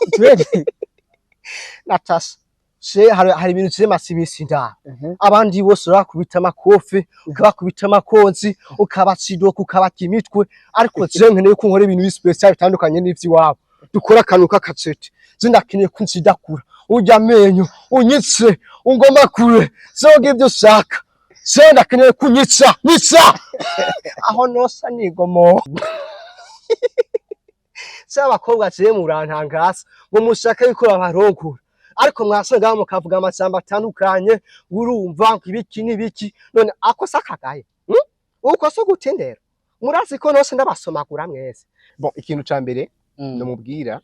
Twende. Natasha, she hari ibintu je masimisi nda abandi bose urakubita amakofi, ukabakubita amakonzi, ukabacidoka, ukabata imitwe, ariko je nkeneye ko nkora ibintu special bitandukanye n'ivy'iwabo. Dukora akantu k'akacete. Je ndakeneye ko nsidakura urya amenyo, unyitse, ungoma kure, zoga ibyo ushaka. Je ndakeneye ko unyica nyica aho nosa nigomo. Se abakobwa, je murantangaza ngo mushake yuko babarongora, ariko mwasanga mukavuga amajambo atandukanye, urumva ngo ibiki n'ibiki. None ako se akagaye, Uko so gutendera, murazi ko nose ndabasomagura mwese. Bon, ikintu ca mbere ndamubwira,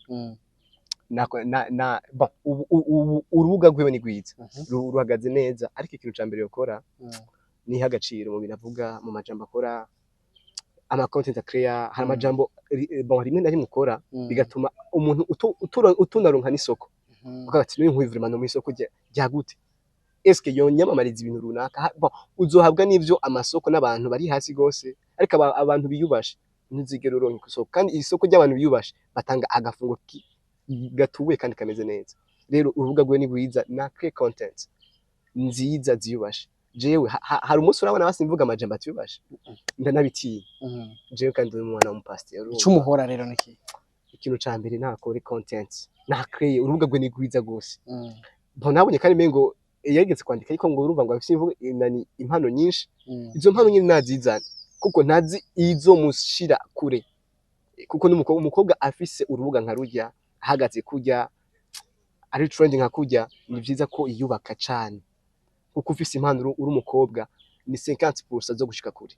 na bon, ubu urubuga rwiwe ni rwiza, ruhagaze neza, ariko ikintu ca mbere yokora niha agaciro mu bintu avuga, mu majambo akora, ama content creator. Hari amajambo bon, rimwe na rimwe ukora bigatuma umuntu utunaronka n'isoko, ukavuga ati: "N'uyu nk'uyu vraiment no mw'isoko rya gute? Eske yonyamamariza ibintu runaka?" Bon, uzohabwa n'ivyo amasoko n'abantu bari hasi gose, ariko abantu biyubashe ntuzigera uronka isoko. Kandi isoko ry'abantu biyubashe batanga agafungo gatubuye kandi kameze neza. Rero urubuga rwe ni rwiza, na create content nziza ziyubashe. Jewe hari umunsi urabona basi mvuga amajambo atiyubashe, ndanabitinya jewe, kandi ndi umwana w'umupasiteri, urumva. Ico umuhora rero niki? Ikintu ca mbere, nakore content, nakreye urubuga rwe ni rwiza gose. Bon, nabonye kandi mengo yarigeze kwandika, ariko ngo urumva ngo afise imvugo nani, impano nyinshi. Izo mpano nyine nazizana, kuko ntazi izo mushira kure, kuko n'umukobwa, umukobwa afise urubuga nka rurya, ahagaze kurya, ari trending nka kurya, ni vyiza ko yiyubaka cane, kuko ufise impano uri umukobwa ni 50% zo gushika kure.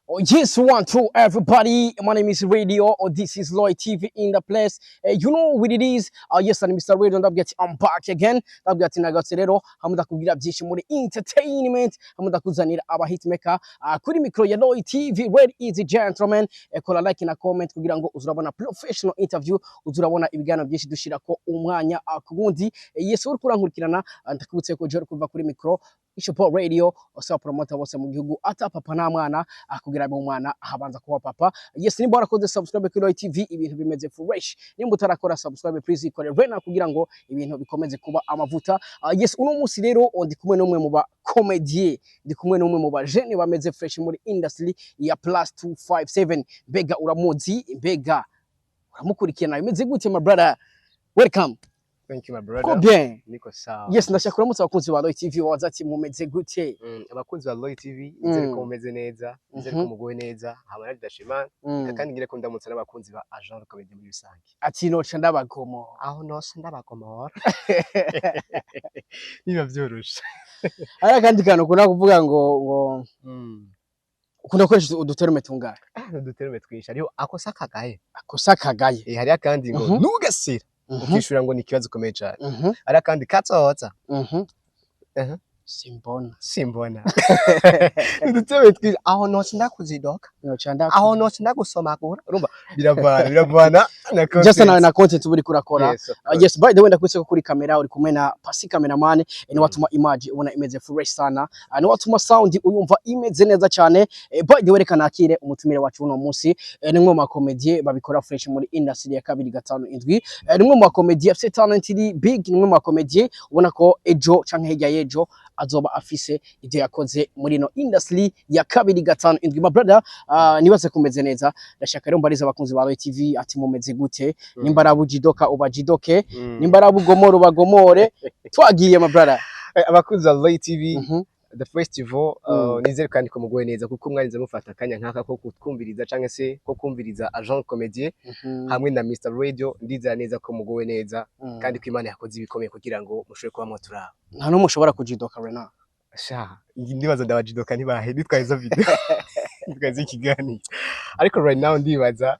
Oh, yes, one, two, everybody. My name is Radio. Oh, this is Lloyd TV in the place. You know what it is. Yes, and Mr. Radio, ndabwira ati I'm back again. Ndabwira ati nagatse rero, hamwe ndakubwira byinshi muri entertainment, hamwe ndakuzanira aba hitmaker kuri micro ya Lloyd TV. Ladies and gentlemen, kora like na comment kugira ngo uzurabona professional interview, uzurabona ibiganiro byinshi dushirako umwanya ku wundi. Yes, uri kurankurikirana, ndakubutse ko je kuva kuri micro Ishopo Radio, osaba promoter bose mu gihugu, ata papa nta mwana, kugira abe umwana habanza kuba papa. Yes, nimba warakoze subscribe kuri Roy TV, ibintu bimeze fresh. Nimba utarakora subscribe, please ikore right now kugira ngo ibintu bikomeze kuba amavuta. Yes, uno munsi rero ndi kumwe n'umwe mu ba comedian, ndi kumwe n'umwe mu ba jeune bameze fresh muri industry ya plus 257. Mbega uramuzi? Mbega uramukurikirana? Bimeze gute, my brother? Welcome. Thank you, my brother. Ko bien? Niko sawa. Yes, ndashaka kuramutsa abakunzi ba Roy TV, waza ati mumeze gute? Abakunzi ba Lloyd TV, nizere ko mumeze neza, nizere ko muguwe neza. Hama nari ndashima kandi ngire ko ndamutsa n'abakunzi ba Agent Comedy muri rusange. Ati noca ndabagomo. Aho nose ndabagomora. Niba vyoroshe. Hari akandi kantu ukunda kuvuga ngo ukunda gukoresha uduterme tungahe? Ah, uduterme twinshi. Hariho ako sakagaye. Ako sakagaye. Eh, hariho akandi ngo nugasira, ukishura ngo ni ikibazo gikomeye cane. Hariho akandi kazoza. Aha. Simbona. Simbona. Uduterme twinshi. Aho nose ndakuzidoka. Noca ndaku Aho nose ndagusomagura. Urumva biravana na just content. na content uba uriko urakora. Yes, of course. Yes, by the way, ndakwise ko kuri kamera uri kumwe na Pasi cameraman, ni watuma image ubona imeze fresh sana, ni watuma sound uyumva imeze neza cyane. By the way, reka nakire umutumire wacu uno munsi. Ni umwe mu bakomedie babikora fresh muri industry ya 257. Ni umwe mu bakomedie afite talent iri big, ni umwe mu bakomedie ubona ko ejo canke hirya y'ejo azoba afise ibyo yakoze muri no industry ya 257. My brother, nibaze kumeze neza. Ndashaka rero mbariza abakunzi ba Roy TV ati mumeze gute? Nimba arabujidoka ubajidoke, nimba arabugomora ubagomore. Twagiye, my brother. Abakunzi ba Roy TV, the festival, nizere kandi ko muguwe neza, kuko mwarize mufata akanya nk'aka ko kutwumviriza canke se ko kumviriza Agent Comedien hamwe na Mr Radio. Ndizera neza ko muguwe neza kandi ko Imana yakoze ibikomeye kugira ngo mushobore kuba mwoturaba. Nta n'umwe ushobora kujidoka rena. Sha, ndibaza ndabajidoka ntibahe nitwaye izo video, nitwaye ikiganiro, ariko right now ndibaza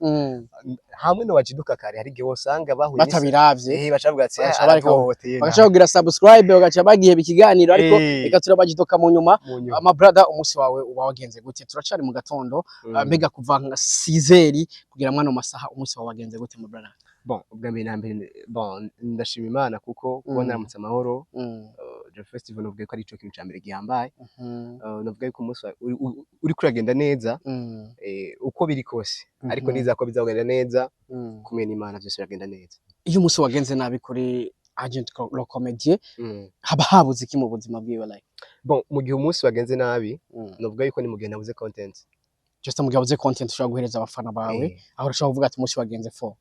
hamwe no bajiduka kare, hari igihe wosanga bahuye batabiravye. Eh, bacavuga ati Bagaca bariko- araduhohoteye. Bagaca bagira subscribe, bagaca bagiheba ikiganiro, ariko reka turabajidoka mu nyuma. Mu nyuma. My brother, umunsi wawe uba wagenze gute? Turacari mu gatondo. Mbega kuva nka 6h kugera mwano masaha, umunsi wawe wagenze gute, my brother? Bon, ubwa mbere na mbere, bon, ndashima Imana kuko kuba naramutse amahoro. The festival novuga ko ari ico kintu ca mbere gihambaye. Novuga yuko umunsi uriko uragenda neza, uko biri kose, ariko nizera ko bizagenda neza. Kumwe n'Imana vyose biragenda neza. Iyo umunsi wagenze nabi kuri Agent Le Comedien, haba habuze iki mu buzima bwiwe, like? Bon, mu gihe umunsi wagenze nabi, novuga yuko ni mu gihe nabuze content. Just mu gihe wabuze content ushobora guhereza abafana bawe, aho urashobora kuvuga ati umunsi wagenze fo.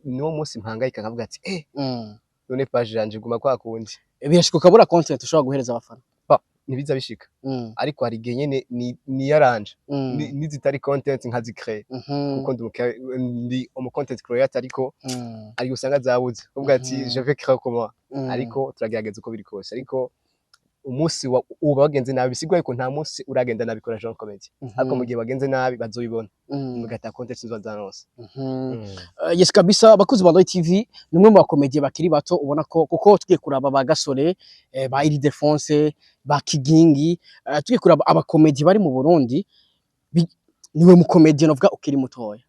Niwo munsi mpangayika nkavuga ati none page yanje iguma kwa kundi. Birashika ukabura content ushobora guhereza abafana? Ntibiza bishika, ariko hari igihe nyene niyaranje nizitari content nkazicrée, kuko ndi umu content creator, ariko ari usanga zabuze kuvuga ati je vais créer comment? Ariko turagerageza uko biri kose, ariko umunsi uba wagenze nabi, bisigura yuko nta munsi uragenda nabi kora Jean Comedy, ariko mu gihe wagenze nabi bazobibona, mugata content nzoza. Yes kabisa, bakuzi ba Roy TV, ni umwe mu bakomediye bakiri bato ubona ko, kuko tugiye kuraba ba Gasore, ba Ildefonse, ba Kigingi, tugiye kuraba abakomedi bari mu Burundi, niwe mukomediye novuga ukiri mutoya.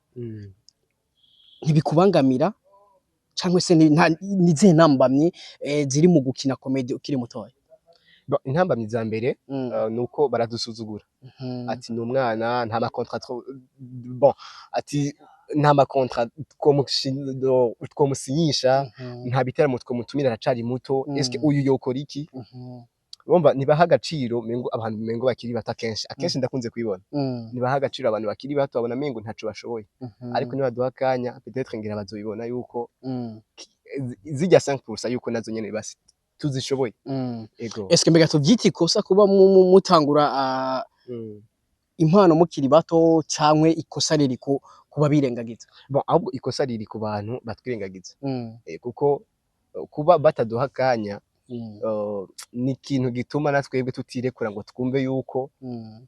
Ntibikubangamira cyangwa se ni zihe ntambamyi ziri mu gukina komedi ukiri mutoya? Bon, intambamyi za mbere nuko baradusuzugura, ati ni umwana, nta ma contrat, bon, ati nta ma contrat twomusinyisha, nta biteramo twomutumira, aracari muto, eske uyu yokora iki? Urumva ntibaha agaciro mengo abantu mengo bakiri bato. Akenshi akenshi ndakunze kubibona, ntibaha agaciro abantu bakiri bato, babona mengo ntaco bashoboye, ariko nibaduha akanya, peut-être ngira bazobibona yuko zijya 5% yuko nazo nyene basi tuzishoboye. Ego. Eske mbega tuvyita ikosa kuba mutangura impano mukiri bato, cankwe ikosa riri kuba birengagiza? Bon, ahubwo ikosa riri ku bantu batwirengagiza, kuko kuba bataduha akanya ni ikintu gituma na twebwe tutirekura ngo twumve yuko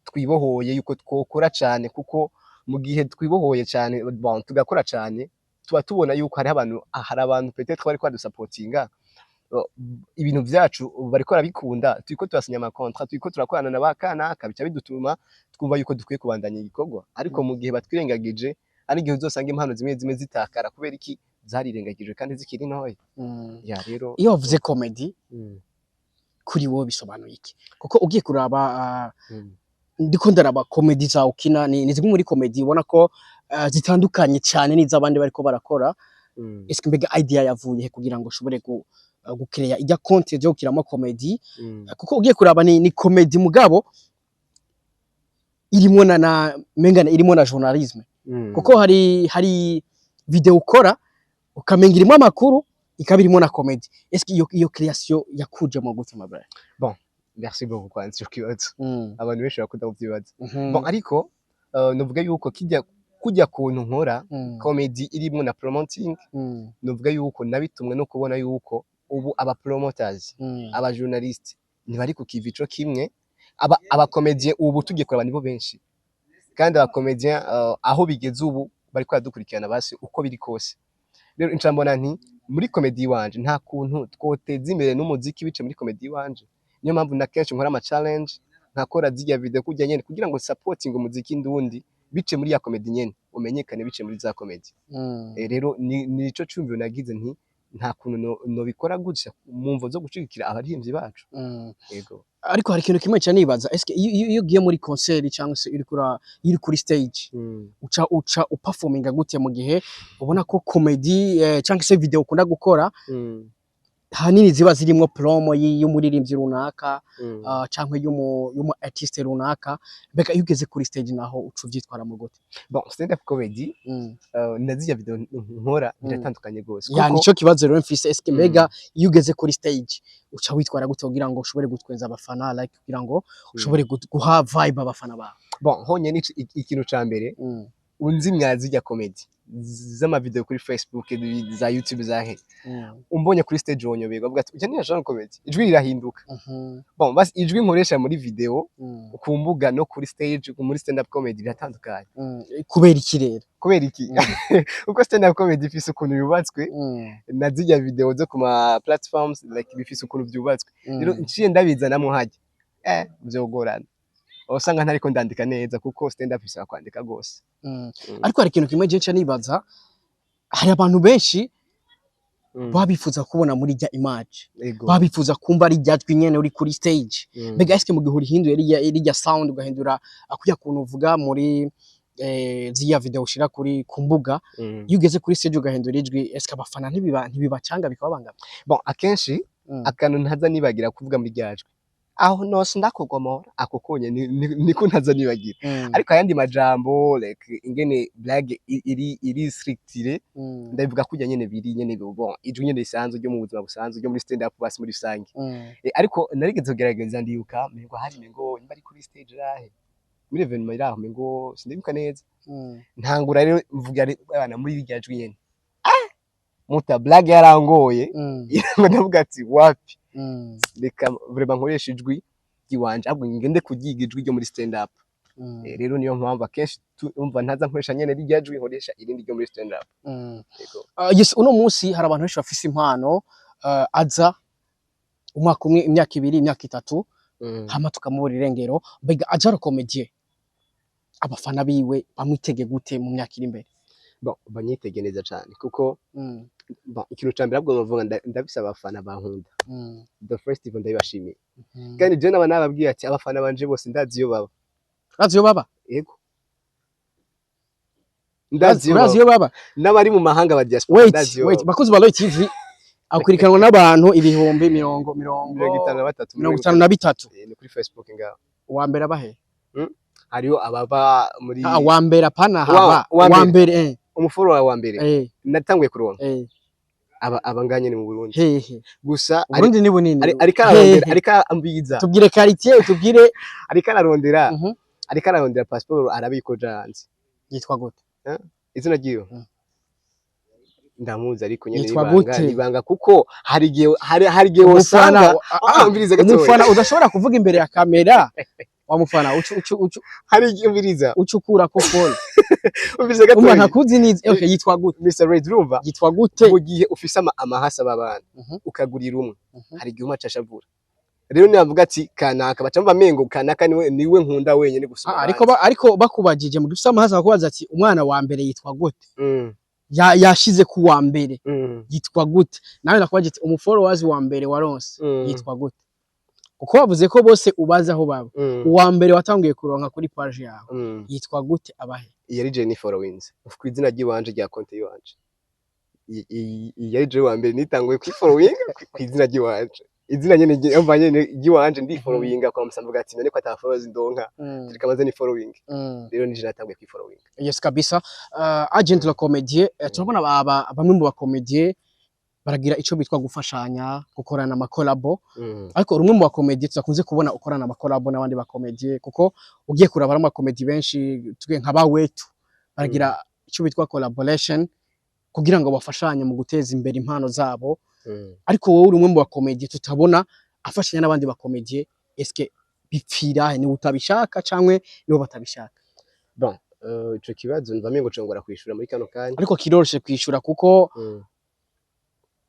twibohoye, yuko twokora cane, kuko mu gihe twibohoye cane, bon, tugakora cane, tuba tubona yuko hariho abantu, hari abantu peut-être bariko badusapotinga, ibintu vyacu bariko barabikunda, turiko turasinya ama contrat, turiko turakorana na ba kanaka, bica bidutuma twumva yuko dukwiye kubandanya igikorwa. Ariko mu gihe batwirengagije, ari igihe uzosanga impano zimwe zimwe zitakara. Kubera iki? Zarirengagijwe kandi zikiri ntoya. Ya, rero. Iyo wavuze comedy, kuri wowe bisobanuye iki? Kuko ugiye kuraba, ndiko ndaraba comedy zawe ukina, ni zimwe muri comedy ubona ko zitandukanye cyane n'iz'abandi bariko barakora. Eske mbega idea yavuye he kugira ngo ushobore gucrea ijya content yo gukiramo comedy? Kuko ugiye kuraba ni comedy, mugabo irimo na mengana irimo na journalisme, kuko hari video ukora ukamenga irimo amakuru, ikaba irimo na comedy. Eske iyo creation yakujemo gute, my brother? Merci beaucoup kwanza ico kibazo. Abantu benshi bakunda kuvyibaza. Bon, ariko novuga yuko kijya kujya kuntu nkora comedy irimo na promoting, novuga yuko nabitumwe no kubona yuko ubu aba promoters, aba journaliste ntibari ku kivi ico kimwe. Aba comédien ubu tugiye kuraba nibo benshi, kandi aba comédien aho bigeze ubu bariko baradukurikirana basi uko biri kose. Rero nca mbona nti muri comedy wanje nta kuntu twoteza imbere n'umuziki bice muri comedy wanje. Niyo mpamvu na kenshi nkora ama challenge, nkakora zirya video kurya nyene kugira ngo supporting umuziki ndundi bice muri ya comedy nyene, umenyekane bice muri za comedy. Rero ni nico cyumviro nagize nti nta kuntu nobikora gutya mu mvo zo gushigikira abaririmbyi bacu. Yego. Ariko hari ikintu kimwe cyane nibaza: eske iyo ugiye muri concert cyangwa se uri kuri stage, uca uperforminga gute mu gihe ubona ko comedy cyangwa se video ukunda gukora hanini ziba zirimwo promo y'umuririmbyi runaka, cyangwa y'umu artiste runaka? Mbega iyo ugeze kuri stage naho uca uvyitwara mu gute? Bon, stand up comedy na zirya video nkora biratandukanye gose. Ya, nico kibazo rero mfise: eske mbega iyo ugeze kuri stage uca witwara gute kugira ngo ushobore gutwenza abafana, like kugira ngo ushobore guha vibe abafana bawe? Bon, honyene ikintu ca mbere, unzi mwa zirya comedy z'ama video kuri Facebook, za YouTube, za he, umbonye kuri stage wonyoberwa, avuga ati ujya ni genre comedy, ijwi rirahinduka. Bon, basi ijwi nkoresha muri video ku mbuga no kuri stage muri stand up comedy biratandukanye. Kubera iki rero? Kubera iki? Kuko stand up comedy ifise ukuntu yubatswe, na zirya video zo ku ma platforms, like bifise ukuntu vyubatswe. Rero nciye ndabizanamo hajya vyogorana, usanga ntariko ndandika neza, kuko stand up bisaba kwandika gose. Ariko hari ikintu kimwe je nca nibaza: hari abantu benshi Baba bifuza kubona muri rya image, baba bifuza kumva rirya jwi nyene uri kuri stage. Mbega eske mu gihe urihinduye rirya sound, ugahindura akuya kuntu uvuga muri ziriya video ushira kuri ku mbuga, iyo ugeze kuri stage ugahindura ijwi, eske abafana ntibibacanga, bikababangama? Bon, akenshi akantu ntaza nibagira kuvuga muri rya jwi, aho nose ndakugomora, ako konye niko ntaza nibagira. Ariko ayandi majambo, like ingene blague iri structurée, ndabivuga kurya nyene biri nyene. Bon, ijwi nyene risanzwe ryo mu buzima busanzwe, ryo muri stand up basi muri rusange. Ariko narigeze kugerageza, ndibuka mengo hari, mengo nimba ari kuri stage rahe, muri événement iraho, mengo sindibuka neza. Ntangura rero mvuga abana muri rya jwi nyene, muta blague yarangoye. Ngo ndavuga ati wapi, reka vraiment nkoresha ijwi ry'iwanje, ahubwo ngende kuryiga ijwi ryo muri stand up. Rero niyo mpamvu akenshi umva ntaza nkoresha nyene rirya jwi, nkoresha irindi ryo muri stand up. Yego. Yes, uno munsi hari abantu benshi bafise impano, aza umwaka umwe, imyaka 2, imyaka 3, hama tukamubura irengero. Mbega Ajaro Comedien, abafana biwe bamwitege gute mu myaka iri imbere? Bon, banyitege neza cane kuko bon, ikintu ca mbere ahubwo novuga, ndabise abafana bankunda. The first even ndabibashimiye. Kandi je naba nababwiye ati abafana banje bose ndazi iyo baba. Urazi iyo baba? Yego, ndazi iyo Urazi baba. iyo baba? N'abari mu mahanga ba diaspora, Wait, ndazi iyo wait. baba. Bakozi ba Roy TV, akurikiranwa n'abantu ibihumbi mirongo mirongo 53. 53. Ni kuri Facebook ngaho. Uwa mbere abahe? Hariho ababa muri Ah, uwa mbere, apana haba. Uwa Uwa mbere. mbere. Umufollower wa mbere natanguye kuronka, aba nganye ni mu Burundi Hehe? gusa Uburundi ni bunini. Ariko ararondera, Hehe? ariko ambiza. Tubwire quartier, tubwire. Ariko ararondera, ariko ararondera passeport, arabikoja hanze. Yitwa gute? Izina ryiwe? Ndamuzi ariko nyene Yitwa nibanga. gute? Nibanga kuko hari igihe Umufana wosanga. Ah, umviriza gatoya. Umufana udashobora kuvuga imbere ya kamera, wa mufana ucu ucu ucu Hari igihe, umviriza. Ucukura ko phone. Umviriza Umva, gatoya. ntakuzi nizi. Okay, yitwa gute? Mr Red, urumva? Yitwa gute? Mu gihe ufise amahasa b'abana, ukagurira umwe, hari igihe umwe acashavura. Rero nibavuga ati kanaka, baca bumva mengo kanaka niwe nkunda wenyene gusumba Ah, ariko abandi. Ariko bakubajije mu gifise amahasa, bakubaza ati umwana wa mbere yitwa gute? Yashize ku wa mbere yitwa gute? Nawe nakubajije ati umufollowers wa mbere waronse yitwa gute? Kuko bavuze ko bose ubazi aho baba. Uwa mbere watanguye kuronka kuri page yawe yitwa gute, abahe? Yari Jenny followings ku izina ry'iwanje rya konti yiwanje. Yari jewe wa mbere nitanguye kuri following ku izina ry'iwanje, izina nyene umva nyene ry'iwanje, ndi followinga kwa musamvuga ati none ko ata followers ndonka, reka maze ni following. Rero nije natanguye kuri following. Yes kabisa. Agent la Comédien, turabona bamwe mu bacomédien baragira ico bitwa gufashanya, gukorana amakolabo, ariko rumwe mu bacomédien tudakunze kubona ukorana amakolabo n'abandi bacomédien, kuko ugiye kuraba ari amacomédien benshi tugiye nka ba wetu baragira ico bitwa collaboration kugira ngo bafashanye mu guteza imbere impano zabo, ariko wowe uri umwe mu bacomédien tutabona afashanya n'abandi bacomédien. Eske bipfira he? Ni utabishaka canke nibo batabishaka? Bon, ico kibazo mva mengo congora kwishura muri kano kanya. Ariko kiroroshe kwishura kuko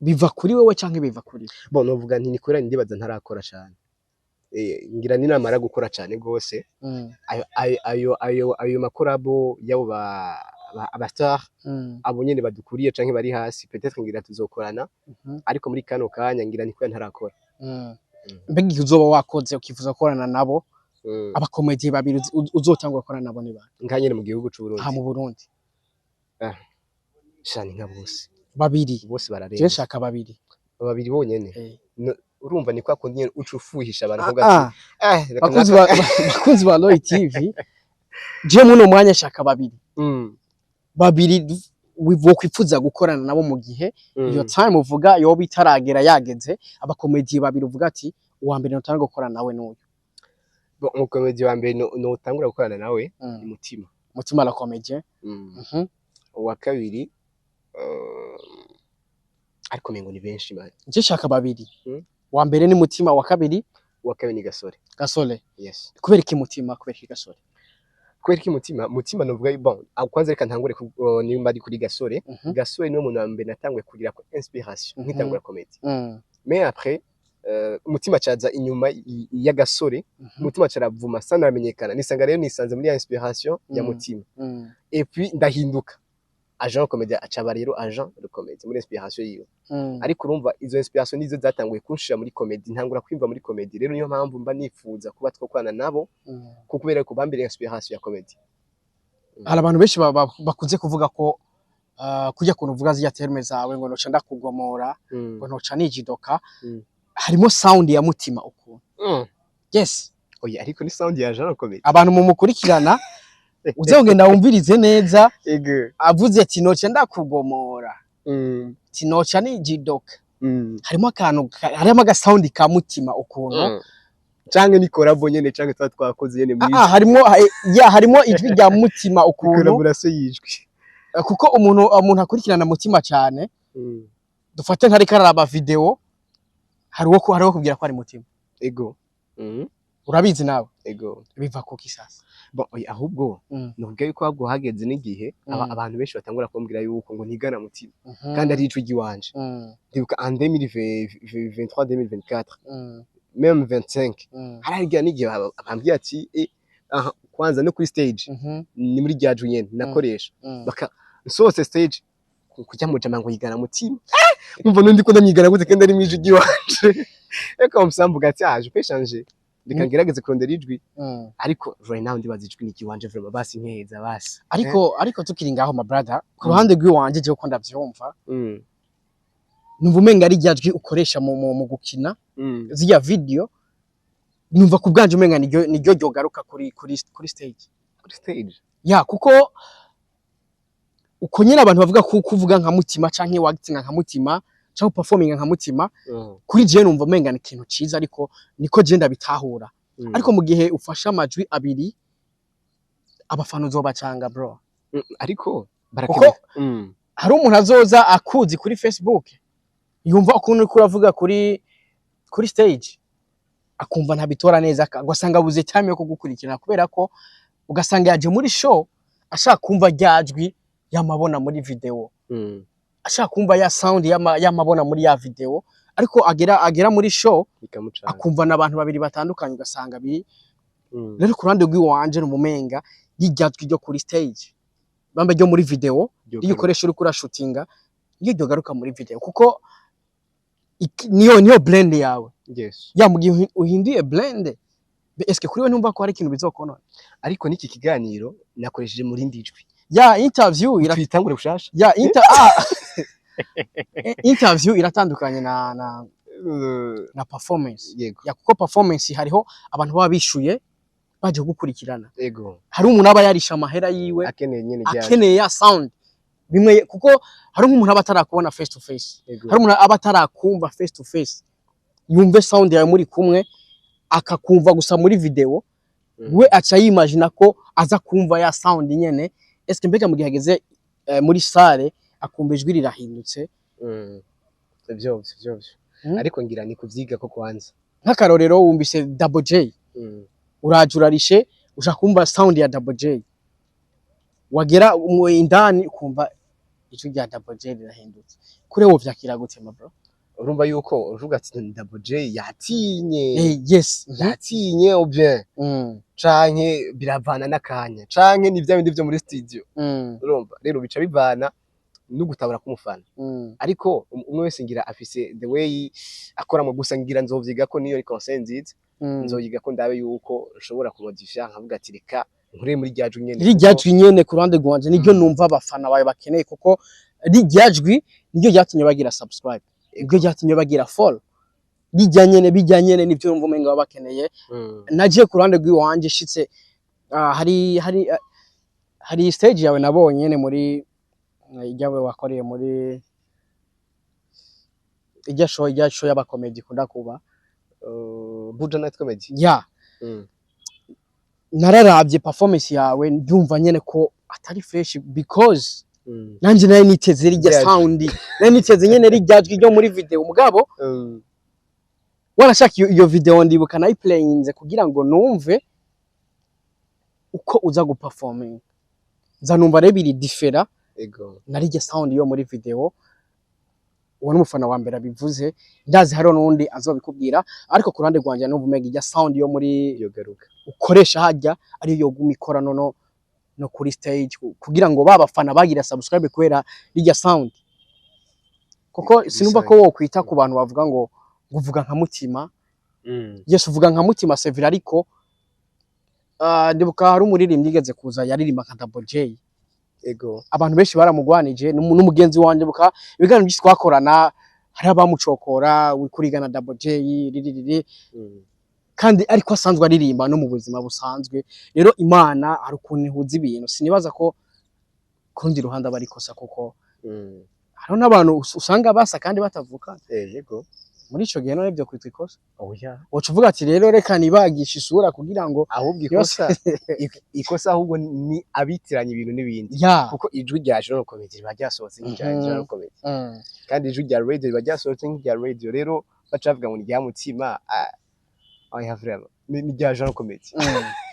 biva kuri wewe canke biva kuri Bon, novuga nti nikora, ndibaza ntarakora cane. Ngira ninamara gukora cane gose, ayo makolabo y'abo ba aba star, abo nyene badukuriye canke bari hasi, peut-être ngira tuzokorana, ariko muri kano kanya ngira niko ntarakora. Mbega igihe uzoba wakoze ukifuza gukorana nabo, abacomédien babiri uzotangura gukorana nabo ni bande? Nka nyene mu gihugu c'u Burundi? Aha mu Burundi. Shani nka bose. Babiri. Bose Je bararenze. nshaka babiri. Babiri bonyene? Eh. No, urumva ni kwa kundi nyene uca ufuhisha abantu uvuga ati reka Bakunzi ba Roy TV, je muno mwanya nshaka babiri, babiri wokwifuza gukorana nabo mu gihe iyo time uvuga yoba itaragera yageze. Abacomédien babiri uvuga ati uwa mbere notanga gukorana nawe n'uyu. Bon, umucomédien wa mbere notangura gukorana nawe ni Mutima. Mutima la Comédien. Uwa kabiri, ariko mengo ni benshi man. Je nshaka babiri. Wa mbere ni Mutima, wa kabiri? Uwa kabiri ni Gasore. Gasore? Yes. Kubera iki Mutima? Kubera iki Gasore? Kubera iki Mutima? Mutima novuga, bon, kwanza reka ntangure nimba ari kuri Gasore. Gasore niwe muntu wa mbere natanguye kugira ko inspiration nkitangura comedy. Mais après, Mutima caza inyuma ya Gasore. Mutima caravuma sana, aramenyekana, nisanga rero nisanze muri ya inspiration ya Mutima. Et puis ndahinduka. Agent Comedy acaba rero Agent de Comedy muri inspiration yiwe. Ariko urumva, izo inspiration nizo zatanguye kunshira muri comedy, ntangura kwimva muri comedy. Rero niyo mpamvu mba nifuza kuba twokorana nabo, kuko kubera ko bambere inspiration ya comedy. Hari abantu benshi bakunze kuvuga ko kujya kuntu uvuga zirya terme zawe ngo noca ndakugomora, ngo noca nijidoka, harimo sound ya Mutima ukuntu. Yes. Oya, ariko ni sound ya Agent Comedy. Abantu mumukurikirana, uze kugenda wumvirize neza. Ego. Avuze ati noca ndakugomora, ati noca nijidoka, harimo akantu harimo agasound ka Mutima ukuntu. Canke ni collabo nyene, canke tuba twakoze nyene muri Ah, harimo ya harimo ijwi rya Mutima ukuntu. Collaboration y'ijwi. Kuko umuntu akurikirana Mutima cyane, dufate ntariko araraba video, hari uwo kubwira ko ari Mutima. Ego. Urabizi nawe. Ego. Biva kuki sasa? Bon, oya, ahubwo nukuvuga yuko ahubwo hageze n'igihe abantu benshi batangura kumbwira yuko ngo ntigana Mutima kandi ari ijwi ry'iwanje. Ndibuka en 2023, 2024, même 25, hararigira n'igihe bambwiye ati aha, kwanza no kuri stage, ni muri rya jwi nyene nakoresha, baka nsohotse stage kujya mu jama ngo yigana Mutima. Umva, nundi ko ndamwigana gute kandi ari mu ijwi ry'iwanje? Eko musambuga ati ah, je peux changer, reka ngerageze kurondera ijwi. Ariko right now ndibaza ijwi ni iry'iwanje vraiment, basi nkeza basi. Ariko tukiri ngaho, my brother, ku ruhande rw'iwanje, jewe ko ndavyumva, numva umenga ari rya jwi ukoresha mu gukina zirya video. Numva ku bwanje umenga niryo ryogaruka kuri stage. Kuri stage. Ya, kuko uko nyine abantu bavuga ko kuvuga nka Mutima canke wagitinga nka Mutima canke performing nka Mutima, kuri jewe numva umenga ni ikintu ciza, ariko niko je ndabitahura. Ariko mu gihe ufashe amajwi abiri, abafana uzobacanga, bro. Ariko Kuko barakeneye. Hari umuntu azoza akuzi kuri Facebook, yumva ukuntu uriko uravuga kuri stage, akumva ntabitora neza, ugasanga abuze time yo kugukurikirana, kubera ko ugasanga yaje muri show ashaka kumva rya jwi yamabona muri video, ashaka kumva ya sound yamabona muri ya video, ariko agera muri show bikamucanga, akumva n'abantu babiri batandukanye, ugasanga biri. Rero ku ruhande rw'iwanje numumenga rirya jwi ryo kuri stage, bambe ryo muri video, iyo ukoresha uriko urashutinga, iyo ryogaruka muri video, kuko niyo brand yawe. Ya, mu gihe uhinduye brand, eske kuri we ntumva ko hari ikintu bizokonona? Ariko n'iki kiganiro nakoresheje mu rindi jwi. Ya, interview ira Tuyitangure bushasha. Ya, interview iratandukanye na performance. Ya, kuko performance hariho abantu baba bishuye baje gukurikirana. Hari umuntu aba yarisha amahera yiwe, akeneye nyene rya akeneye ya sound bimwe, kuko hari nk'umuntu aba atarakubona face to face, hari umuntu aba atarakumva face to face, yumve sound yawe muri kumwe, akakumva gusa muri video. We aca yimagina ko aza kumva ya sound nyene. Eske mbega mu gihe ageze muri salle akumva ijwi rirahindutse? Ivyo vyo. Ariko ngira ni kuvyiga ko kwanza. Nk'akarorero, wumvise Double J, uraje urarishe, ushaka kumva sound ya Double J, wagera mu indani ukumva ijwi rya Double J rirahindutse. Kuri wowe vyakira gute, ma bro? Urumva yuko uvuga ati Double J yatinye. Yes. Yatinye ou bien canke biravana n'akanya, canke ni vya bindi vyo muri studio. Urumva rero bica bivana no gutabura k'umufana. Ariko umwe wese ngira afise the way akoramo. Gusa ngira nzovyiga ko niyo ari conseil nziza. Nzoyiga ko ndabe yuko nshobora kumodifya, nkavuga ati reka nkure muri rya jwi nyene. Rirya jwi nyene, ku ruhande rwanje, niryo numva abafana bawe bakeneye, kuko rirya jwi niryo ryatumye bagira subscribe, niryo ryatumye bagira follow. Rirya nyene, bijya nyene, nivyo numva umenga baba bakeneye. Nagiye ku ruhande rw'iwanje shitse, hari stage yawe nabonye nyene muri ijyawe wakoreye muri ijya show y'abakomedi ikunda kuba. Buja Night Comedy. Ya. Nararavye performance yawe, ndumva nyene ko atari fresh, because nanje nari niteze rirya Rya jwi. sound, nari niteze nyene rirya jwi ryo muri video. Mugabo warashaka iyo video, ndibuka nayiplayinze kugira ngo numve uko uza guperforming, nza numva rero biri different na rirya sound yo muri video. Uwo n'umufana wa mbere abivuze, ndazi hariho n'undi azobikubwira. Ariko ku ruhande rwanje numva umenga irya sound yo muri Iyo garuka ukoresha hajya ariyo yoguma ikora nono. no kuri stage kugira ngo babafana bagira subscribe kubera rirya sound, kuko sinumva ko wokwita ku bantu bavuga ngo uvuga nka Mutima. Yes, uvuga nka Mutima Sevilla, ariko ndibuka hari umuririmbyi yigeze kuza yaririmba nka Double J. Abantu benshi baramugwanije, n'umugenzi wanje buka ibiganiro byinshi twakorana, hari abamucokora kurigana Double J riririri, kandi ariko asanzwe aririmba no mu buzima busanzwe. Rero Imana hari ukuntu ihuza ibintu, sinibaza ko kurundi ruhande aba arikosa, kuko hariho n'abantu usanga basa kandi batavukana. Yego. Muri ico gihe none vyo kwitwa ikosa? Oya. Woca uvuga ati rero reka nibagisha isura kugira ngo Ahubwo ikosa ahubwo ni abitiranya ibintu n'ibindi, kuko ijwi rya General Comedy riba ryasohotse nk'irya General Comedy, kandi ijwi rya radio riba ryasohotse nk'irya radio. Rero baca bavuga ngo ni rya Mutima. Oya, vraiment ni rya General Comedy.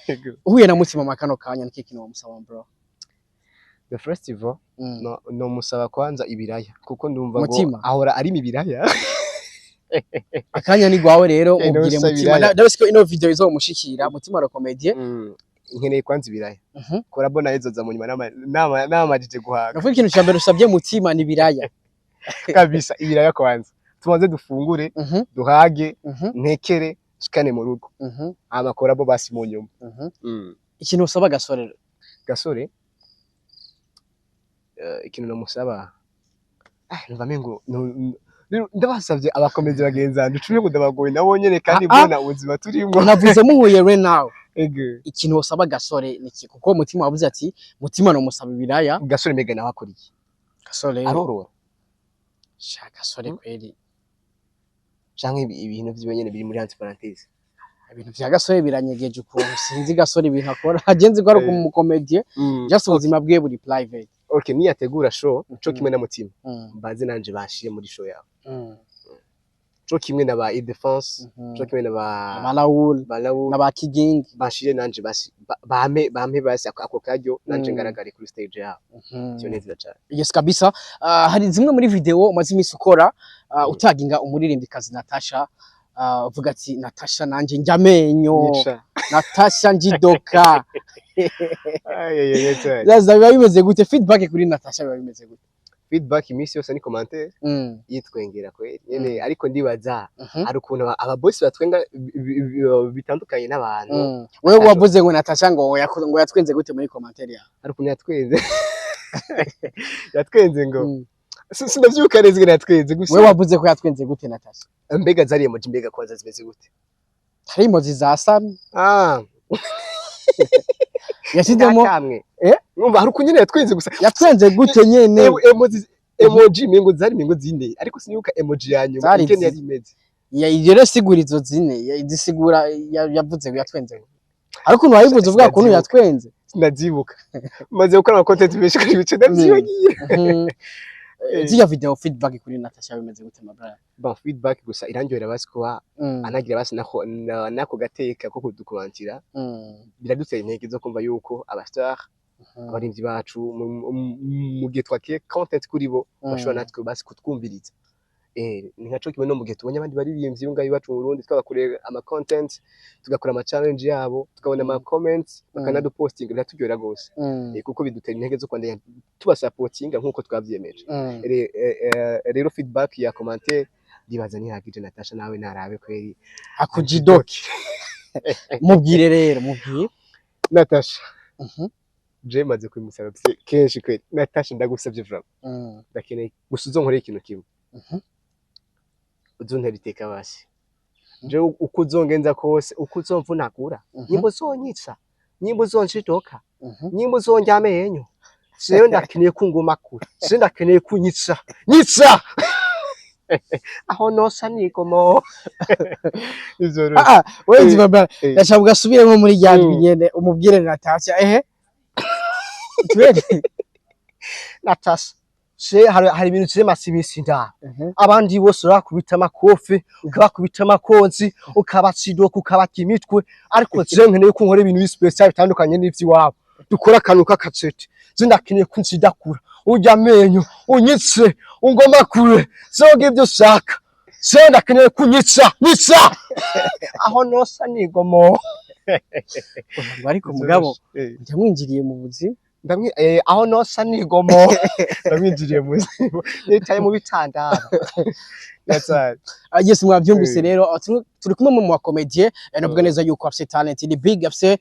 Yego. Uhuye na Mutima makano kanya, niki kintu wamusaba, bro? The festival, no musaba kwanza ibiraya, kuko ndumva ngo Mutima. ahora arima ibiraya. Akanya ni gwawe rero, Eh, mubwire no, Mutima. ibiraya. Ndabese ko ino video izomushikira, Mutima la comédie. Nkeneye kwanza ibiraya. Korabo nayo izoza mu nyuma namajije guhaga. Navuga ikintu cya mbere usabye Mutima ni ibiraya. Kabisa, ibiraya kwanza, tubanze dufungure, duhage, ntekere shikane mu rugo, hama korabo basi mu nyuma. Ikintu usaba Gasore? Gasore, ikintu namusaba, numva mengo rero ndabasavye abakomezi bagenzi banje ucumi ngo ndabagoye nabo nyene kandi mbona ubuzima turimwo. Navuze muhuye right now. Ego. Ikintu usaba Gasore ni iki? Kuko Mutima wavuze ati Mutima no musaba ibiraya. Gasore mbega nawe akora iki? Gasore? Arorora? Sha Gasore, kweri. Canke ibintu vyiwe nyene biri muri entre parenthèse. Ibintu vya Gasore biranyegeje ukuntu, sinzi Gasore ibintu akora, agenzi ko ari umukomedie, just ubuzima bwiwe buri private. Okay, niyategura show co kimwe na Mutima, mbaze nanje bashire muri show yabo, co kimwe na ba Defense, co kimwe na ba Malawul. Balawu. Na ba Kigingi. Bashire nanje basi, bampe basi ako karyo nanje ngaragare kuri stage yabo. Ivyo neza cane. Yes, kabisa. Hari zimwe muri video umaze iminsi ukora, utaginga umuririmbyikazi Natasha, uvuga ati Natasha nanje njya amenyo. Nyica. Natasha njidoka. Ay, ay, ay, ay. Zaza biba bimeze gute? Feedback kuri Natasha biba bimeze gute? Feedback iminsi yose ni commentaire yitwengera kweri nyene, ariko ndibaza hari ukuntu aba boss batwenga bitandukanye n'abantu. Wewe wavuze ngo Natasha ngo ngo yatwenze gute muri commentaire yawe? Hari ukuntu yatwenze ngo sindavyibuka neza ingene yatwenze gusa. Wewe wavuze ko yatwenze gute Natasha? Mbega zari emoji, mbega kwanza zimeze gute? Hari emoji za Sami. Ah. Yashizemo. Kamwe. Eh? Numva hari ukuntu nyene yatwenze gusa. Yatwenze gute nyene? Emoji mengo zari mengo zine, ariko sinibuka emoji ya nyuma Zari ingene yari imeze. Ya, ivyo rero sigura izo zine, zisigura yavuze ngo yatwenze gute. Ariko ukuntu wayivuze uvuga ukuntu Sinavyibuka. yatwenze. Sinavyibuka, maze gukora ama content menshi kuri bice ndavyibagiye. Ziriya video, feedback kuri Natasha bimeze gute, ma brother? Bon, feedback gusa irandyohera basi kuba anagira basi nako gateka ko kudukomantira, biradutera intege zo kumva yuko aba star, abarimvyi bacu, mu gihe twakiye content kuri bo, bashobora natwe basi kutwumviriza. Ni nkaco kimwe no mu gihe tubonye abandi baririmbyi bo ngaho iwacu mu Burundi, twabakoreye ama content, tugakora ama challenge yabo, tukabona ama comments, bakanadupostinga, biraturyohera gose. Kuko bidutera intege zo kwandanya tubasapotinga nkuko twavyiyemeje. Rero feedback ya commentaire ndibaza ntihagije. Natasha nawe narabe kweri. Akujidoki, mubwire rero, mubwire. Natasha, je maze kubimusaba kenshi kweri. Natasha, ndagusavye vraiment, ndakeneye gusa uzonkorera ikintu kimwe. Uzontera iteka basi. Je uko uzongenza kose, uko uzomvunagura, nyimba uzonyica, nyimba uzonshidoka, nyimba uzondya amenyo, jewe ndakeneye kungumakura, jewe ndakeneye kunyica nyica aho nosa nigomo ivyo rero. Ah ah, wewe nzima brother. Ndashaka ugasubiremo muri rya jwi nyene, umubwire Natasha ehe twende. Natasha, je hari ibintu je maze iminsi ndaba, abandi bose urakubita amakofi, ukabakubita amakonzi, ukabacidoka, ukabarya imitwe, ariko je nkeneye ko nkora ibintu special bitandukanye n'ivy'iwabo, dukora akantu k'akacete. Je ndakeneye ko nsidakura, urya amenyo, unyitse, ungoma kure zoga ibyo ushaka. Je ndakeneye kunyica nyica aho nosa nigomo. Ngo ariko mugabo ndamwinjiriye mu buzima. Ndamwi aho nosa nigomo, ndamwinjiriye mu buzima, nicaye mu bitandaro. That's Ah, yes, mwavyumvise. Rero turi kumwe mu bakomedie, navuga neza yuko afise talent ni big, afise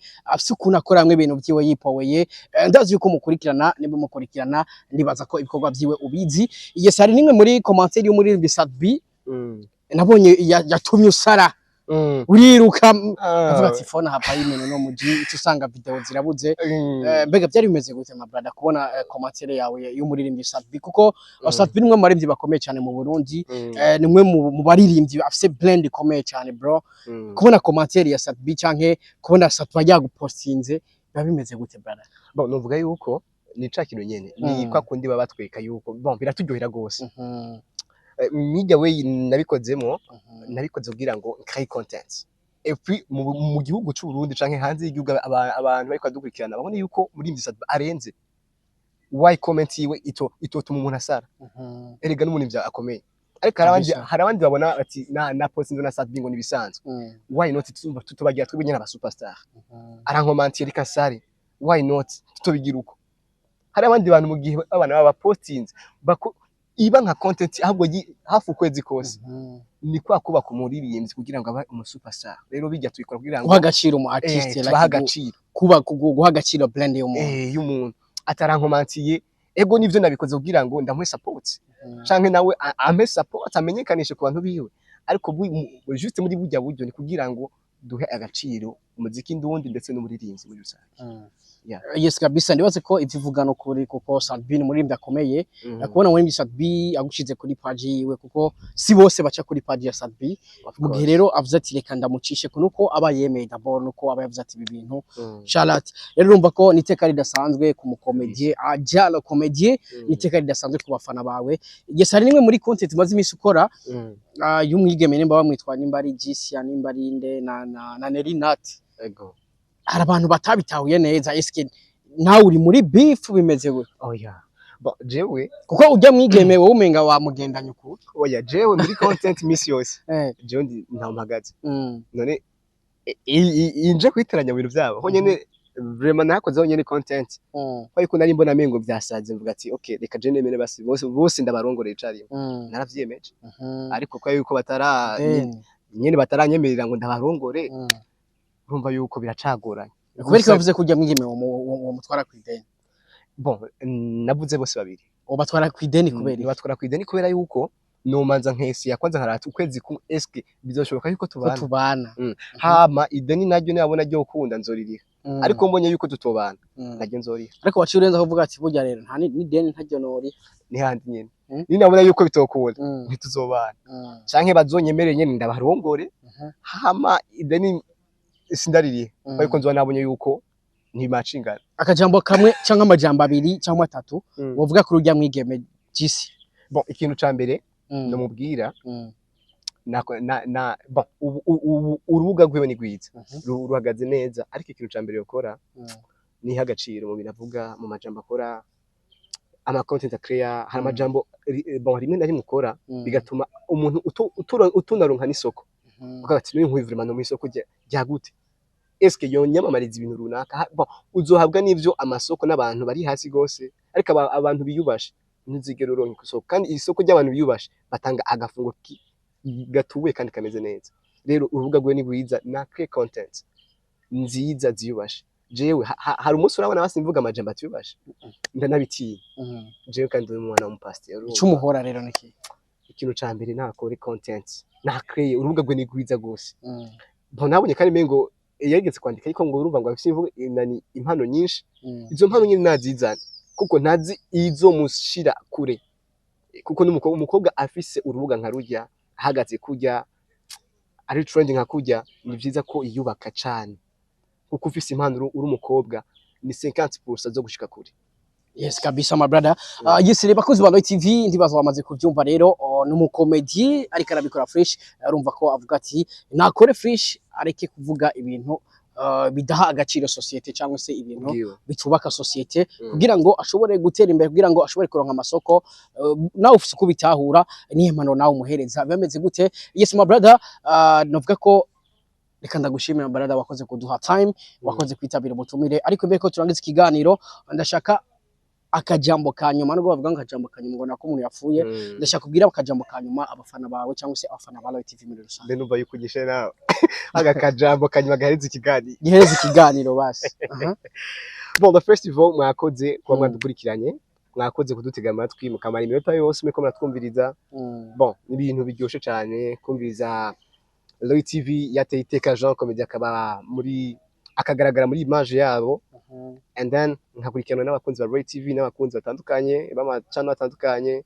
ukuntu akoramwo ibintu vyiwe yipoweye. Ndazi yuko mukurikirana, nimba mukurikirana ndibaza ko ibikorwa vyiwe ubizi. Yes, hari nimwe muri commentaire y'umuririmbyi Sat-B nabonye yatumye usara, uriruka, avuga ati phone hapa y'imeno no muji ico usanga video zirabuze. Mbega byari bimeze gute, my brother, kubona commentaire yawe y'umuririmbyi Sat-B? Kuko Sat-B ni umwe mu baririmbyi bakomeye cyane mu Burundi, ni umwe mu baririmbyi afise brand ikomeye cyane, bro. Kubona commentaire ya Sat-B canke kubona Sat-B yagupostinze, biba bimeze gute, brother? Bon, novuga yuko ni ca kintu nyene, ni kwa kundi baba batweka yuko, bon, biraturyohera gose. Media way nabikozemo, nabikoze kugira ngo create content et puis mu gihugu c'u Burundi canke hanze y'igihugu, abantu bariko badukurikirana babone yuko muri Sat-B arenze. Why comment yiwe itotuma umuntu asara? Erega n'umuntu akomeye, ariko hari abandi hari abandi babona ati na post na Sat-B ngo nibisanzwe. Why not tutubagira twebwe nyene aba superstar? Arankomantiye, reka sare. Why not tutobigira uko? Hari abandi bantu mu gihe abana baba postinze bako iba nka content, ahubwo hafi ukwezi kose. Ni kwa kubaka umuririmbyi kugira ngo abe umu superstar. Rero bijya tubikora kugira ngo Guha agaciro umu artiste, like tubahe agaciro. Kuba guha agaciro brand y'umuntu. Y'umuntu atarankomantiye, ego nivyo, nabikoze kugira ngo ndamuhe support canke nawe ampe support, amenyekanishe ku bantu biwe, ariko juste muri burya buryo ni kugira ngo duhe agaciro umuziki ndundi ndetse n'umuririmbyi muri rusange. Yeah. Yes, kabisa, ndibaze ko ivyo uvuga no kuri, kuko Sat-B ni umuririmbyi akomeye. Kubona umuririmbyi Sat-B agushize kuri page yiwe, kuko si bose baca kuri page ya Sat-B. Of Mu gihe course. rero avuze ati reka ndamucishe ko, nuko aba yemeye d'abord, nuko aba yavuze ati ibi bintu. Charlotte rero, urumva ko ni iteka ridasanzwe ku mukomedie Ajala comédie, ni iteka ridasanzwe ku bafana bawe. Yes, hari nimwe muri content umaze iminsi ukora y'umwigeme, nimba bamwitwa, nimba ari Gisia, nimba ari inde, na Nelly Nat. Ego. Hari abantu batabitahuye neza. Eske nawe uri muri beef? Bimeze gute? Oya. Bon, jewe Kuko ujya mwigeme wowe umenga wamugendanye uku. Oya, jewe muri content misi yose jewe ndi ntaho mpagaze. None inje kwiteranya mu bintu vyabo ho nyene, vraiment nakoze ho nyene content ariko nari mbona mengo vyasaze, mvuga ati okay, reka je nemere basi bose bose ndabarongoreye icarimwe. Naravyiyemeje, ariko kwa yuko batara Then, nyene bataranyemerera ngo ndabarongore, urumva yuko biracagoranye. Kubera ko bavuze ko ujya mwigeme wo mutwara kw'ideni? Bon, navuze bose babiri. Ubatwara kw'ideni kubera iki? Nibatwara kw'ideni kubera yuko nomanza nkesi yakwanza nkarata ukwezi kumwe, eske bizoshoboka yuko Ko tubana? tubana. Hama ideni naryo nabona ryo kunda nzoririha, ariko mbonye yuko tutobana, naryo nzoriha. Ariko waciye urenza kuvuga ati burya rero nta n'ideni ntaryo nori. Nihandi nyene ninabona yuko bitokunda, ntituzobana, canke bazonyemerere nyene ndabarongore, hama ideni sindaririha, ariko nzoba nabonye yuko ntimacingana. Akajambo kamwe cyangwa amajambo abiri cyangwa atatu wovuga kuri urya mwigeme Gisi? Bon, ikintu ca mbere nomubwira, na bon, ubu urubuga rwiwe ni rwiza, ruhagaze neza, ariko ikintu ca mbere yokora niha agaciro mu bintu avuga, mu majambo akora, ama content akrea. Hari amajambo bon, rimwe na rimwe ukora bigatuma umuntu utunaronka n'isoko, ukavuga ati n'uyu nk'uyu vraiment no mw'isoko rya gute? Eske yonyamamariza ibintu runaka? Bon, uzohabwa n'ivyo amasoko n'abantu bari hasi gose, ariko abantu biyubashe ntuzigera uronka isoko, kandi isoko ry'abantu biyubashe batanga agafungo gatubuye kandi kameze neza. Rero urubuga rwe ni rwiza, na create content nziza ziyubashe. Jewe hari umunsi urabona basi mvuga amajambo atiyubashe, ndanabitinya jewe, kandi ndi umwana w'umupasiteri, urumva. Ico umuhora rero ni iki? Ikintu ca mbere, nakore content, nakreye, urubuga rwe ni rwiza gose. Bon, nabonye kandi mengo yarigeze kwandika, ariko ngo urumva ngo afise imvugo nani, impano nyinshi. Izo mpano nyine nazizana, kuko ntazi izo mushira kure, kuko n'umukobwa, umukobwa afise urubuga nka rurya, ahagaze kurya, ari trending nka kurya, ni vyiza ko yiyubaka cane, kuko ufise impano uri umukobwa ni 50% zo gushika kure. Yes, kabisa, my brother. Yes, reba bakozi ba Roy TV, ndibaza bamaze kuvyumva rero, n'umukomedi ariko arabikora fresh. Arumva ko avuga ati nakore fresh, areke kuvuga ibintu bidaha agaciro societe cyangwa se ibintu Ubwiwe. bitubaka societe, kugira ngo ashobore gutera imbere, kugira ngo ashobore kuronka amasoko. Nawe ufise uko ubitahura, niyo mpano nawe umuhereza bameze gute? Yes, my brother, novuga ko Reka ndagushimira, brother, wakoze kuduha time, wakoze kwitabira ubutumire. Ariko mbere ko turangiza ikiganiro, ndashaka akajambo ka nyuma. Nubwo bavuga ngo akajambo ka nyuma ngo nako umuntu yapfuye, ndashaka kubwira akajambo ka nyuma abafana bawe cyangwa se abafana ba Royal TV muri rusange. Mbe numva yuko ugishe nawe aka kajambo kanyuma gahereza ikiganiro. Gihereza ikiganiro basi. Aha. Bon, the first of all, mwakoze kuba mwadukurikiranye, mwakoze kudutega amatwi mukamara iminota yose muriko muratwumviriza. Bon, ni ibintu biryoshe cyane kumviriza Roy TV yateye iteka Jean Comedy, akaba muri akagaragara muri image yabo, and then nkakurikiranwa n'abakunzi ba Roy TV n'abakunzi batandukanye b'amacano atandukanye,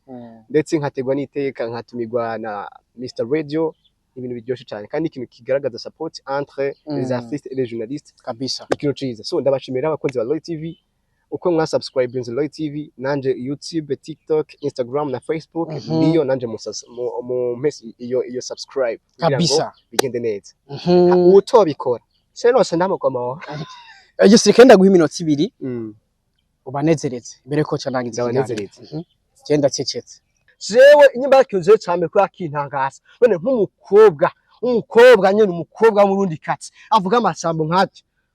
ndetse nkategwa n'iteka nkatumirwa na Mr Radio. Ibintu biryoshe cyane kandi ikintu kigaragaza support entre les artistes et les journalistes. Ikintu ciza. So ndabashimira abakunzi ba Roy TV uko mwasubscribinze Roy TV, nanje YouTube, TikTok, Instagram na Facebook niyo nanje mumpe iyo subscribe kugira ngo bigende neza. Utobikora se nose ndamukomaho. Yes, reka ndaguha iminota 2 ubanezereze mbere ko canangiza ikiganiro. Ndabanezereze. Genda cecetse. Jewe inyuma y'ikintu cyane kubera kintangaza none nk'umukobwa, umukobwa nyene, umukobwa w'umurundi katsi avuga amajambo nk'ayo.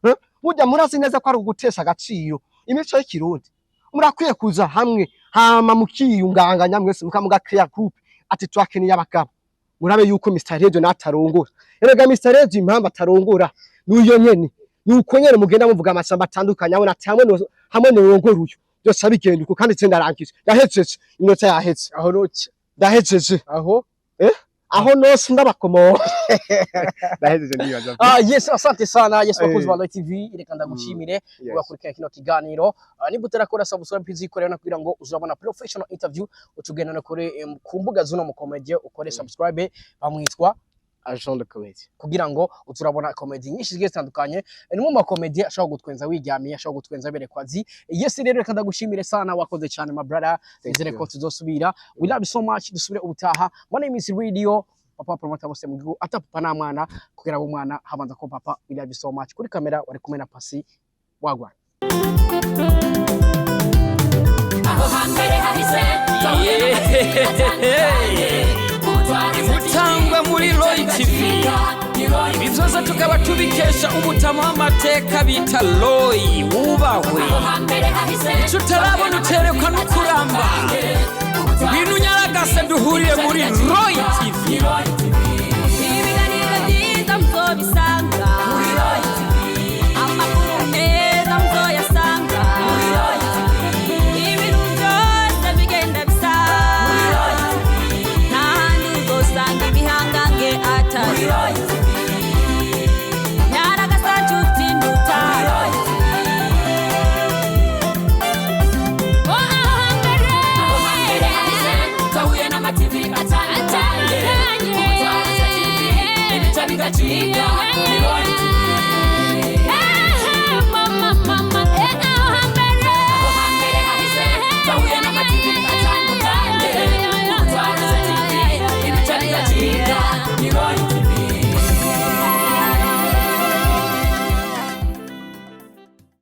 Eh? Burya murazi neza ko ari ugutesha agaciro imico y'ikirundi. Murakwiye kuza hamwe hama mukiyunganganya mwese, mukamuga group ati twakeneye abagabo. Murabe yuko Mr Radio natarongora. Erega Mr Radio impamvu atarongora nuyo nyene, nuko nyene mugenda muvuga amajambo atandukanye, abona ati hamwe norongora uyu byose abigenda uko. Kandi ndarangije, ndahejeje, iminota yaheze. Aho nuki? Ndahejeje. Aho? Aho nose ndabakomora. Ndahejeje ndibaza. Ah yes, asante sana. Yes, bakunzi ba Eh. Roy TV, reka ndagushimire wakurikirana kino kiganiro. Ah, niba utarakora subscribe, please ikorera kugira ngo uzabona professional interview. Utugenda no kuri ku mbuga z'uno mukomedie, ukore subscribe, bamwitwa Agent de comedy. Kugira ngo uturabona comedy nyinshi zigiye zitandukanye. Ni mu makomedi ashobora gutwenza wiryamiye, ashobora gutwenza berekwa zi. Yes, rero reka ndagushimire sana, wakoze cyane, my brother. Thank Nizere you. ko tuzosubira. We love you so much, dusubire ubutaha. My name is Radio Papa Promoter bose mu gihugu, ata papa na mwana kugira ngo umwana habanza ko papa. We love you so much. Kuri kamera wari kumwe na Pasi wagwa. Aho hambere hahise twahuye n'amateka atandukanye. Ibutangwa muri Roy TV, ibi byose tukaba tubikesha umutama w'amateka bita Roy, wubahwe. Aho hambere hahise Icyo utarabona uterekwa no kuramba. Ngwino unyaragase duhurire muri Roy TV. Ibiganiro byiza muzobisanga, amakuru meza muzoyasanga, ibintu byose bigenda bisa. Nta handi uzosanga ibihangange atari nyaragasa nshuti ndutaro. Oh, aho hambere. Aho hambere hahise twahuye n'amativi atandukanye. Ubutwara TV, ibica bigacika ni Roy.